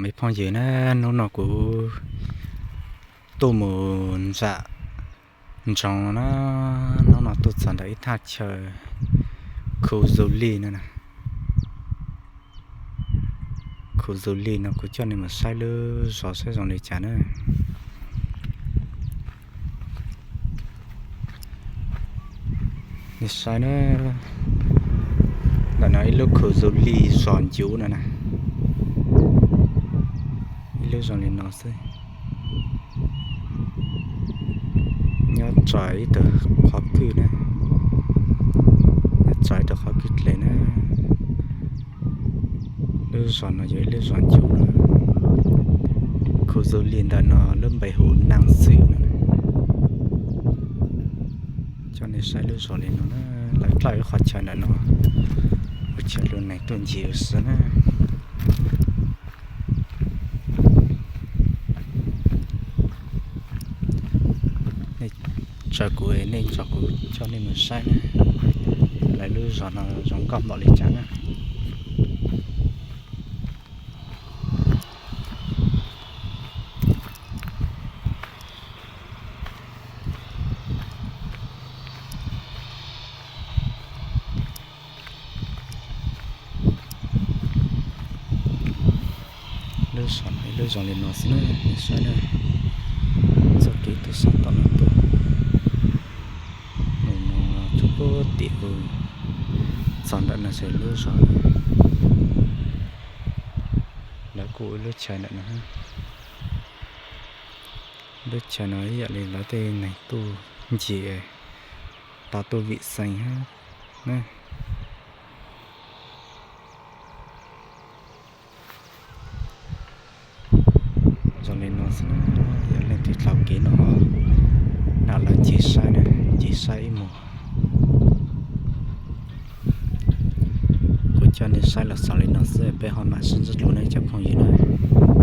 Me phooj ywg na, hnub no kuv tuaj mus ntsam ntsoov no na, hnub no tuaj txog ntawm ib thaj chaw Khu Zu Li no. Khu Zu Li no kuv coj nej mus saib lub zos saib zoo li cas na. Nej saib na, ntawm no ib lub Khu Zu Li zos ncuv no na, ib lub zos li no xwb. Nyob tso ib tug qhov kwj na, nyob tso ib tug qhov kwj dle na. Lub zos no yog ib lub zos ncuv no. Khu Zu Li ntawm no lub npe hu Naj Xwm no. Coj nej saib lub zos li no na, lawv dlawb ib qhov chaw ntawm no ua chaw rau neeg tuaj ncig ua si na. Nej tsaws kuv, nej nrog kuv coj nej mus saib na, lawv lub zos no zoo nkauj npaum li cas na. Lub zos no ib lub zos li no xwb na, nej saib na. Txoj kev tuaj sab tom no tuaj mus no, tuaj puag tim u, txog ntawm no ces lub zos, lawv kuj ua lub chaw ntawm no. Lub chaw no ib yam li lawv tej neeg tuaj ncig, tau tuaj vim xees na. Zoo li no xwb na, yog leej twg dhau kev no ho nrog lawv ncig saib na, ncig saib ib mus. Kuv coj nej saib los xaus li no xwb, peb ho mam sib ntsib dua na cov phooj ywg na.